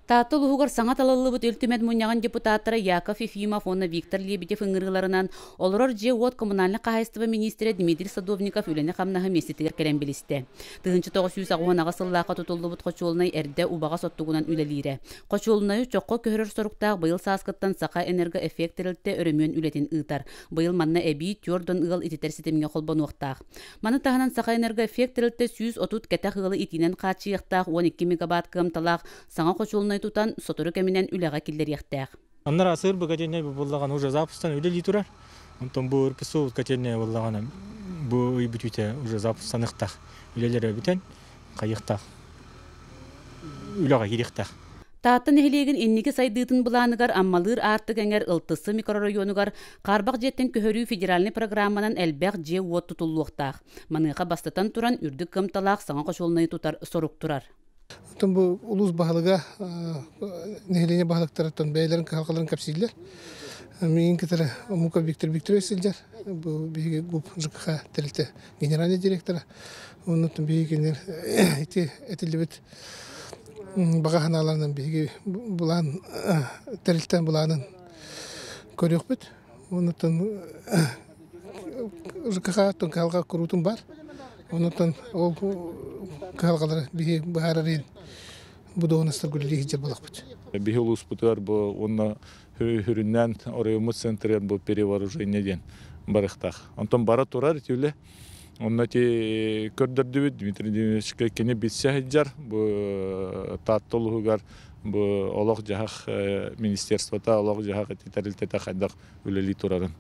Таатта улууһугар саҥа талыллыбыт Ил Түмэн мунньаҕын депутаттара Яков Ефимов уонна Виктор Лебедев ыҥырыыларынан олорор дьиэ-уот коммунальнай хаһаайыстыба миниистирэ Дмитрий Садовников үлэни-хамнаһы миэстэтигэр кэлэн билистэ. 1998 сыллаахха тутуллубут хочуолунай эрдэ убаҕас оттугунан үлэлиирэ. Хочуолунайы чоххо көһөрөр соруктаах быйыл сааскыттан Саха энергоэффект тэрилтэ өрөмүөн үлэтин ыытар. Быйыл манна эбии 4 ыал ититэр ситимҥэ холбонуохтаах. Маны таһынан Сахаэнергоэффект тэрилтэ 130 кэтэх ыалы итиинэн хааччыйыахтаах 12 мегабайт кыамталаах саҥа хочуолунай тутан, сотору кэминэн үлэҕэ киллэриэхтээх. Аннара сыр бу котельнай буллаҕына уже запустан үлэлии турар. Онтон бу РПСУ котельная буллаҕына бу ый бүтүүтэ уже запустаныахтаах. Үлэлэрэ бүтэн хайыахтаах. Үлэҕэ киириэхтээх. Таатта нэһилиэгин инники сайдыытын былааныгар Аммалыыр аартык эҥэр Ылтысы микрорайонугар хаарбах дьиэттэн көһөрүү федеральнай программанан элбэх дьиэ-уот тутуллуохтаах. Маныаха бастатан туран, үрдүк кыамталаах саҥа хочуолунайы тутар сорук турар. Оттон бу улуус баһылыга нэһилиэнньэ баһылыктарыттан бэйэлэрин кыһалҕаларын кэпсииллэр. Миигин кытары Омуков Виктор Викторович сылдьар. Бу биһиги ГУП ЖКХ тэрилтэ генеральный директора. Оннуттан биһиги кинилэр ити этиллибит баҕа санааларынан биһиги былаан тэрилтэн былаанын көрүөхпүт. Оннуттан ЖКХ кыһалҕа куруутун бар. Оннуттан ол кыһалҕалары биһи быһаарар иһин бу дуоһунастарга үлэлии сылдьар буолахпыт. Биһи улууспутугар бу уонна хүрүннээн оройуоммут центрыгар бу перевооружение диэн барыахтаах. Онтон бара турар ити үлэ. Онно ити көрдөрдүбүт Дмитрий Дмитриевичка кини билсэ сылдьар бу Таатта улууһугар бу олох-дьаһах министерствота, олох-дьаһах ити тэрилтэтэ хайдах үлэлии турарын.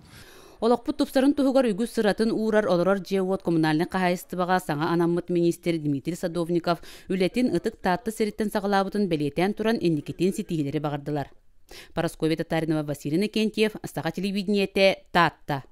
Олохпут тупсарын туһугар үгүс сыратын уурар олорор дьиэ-уот коммунальнай хаһаайыстыбаҕа саҥа анаммыт миниистир Дмитрий Садовников үлэтин Ытык Таатта сириттэн саҕалаабытын бэлиэтээн туран инникитин ситиһиилэри баҕардылар. Парасковья Татаринова, Василий Иннокентьев, Саха телевидениетэ, Таатта.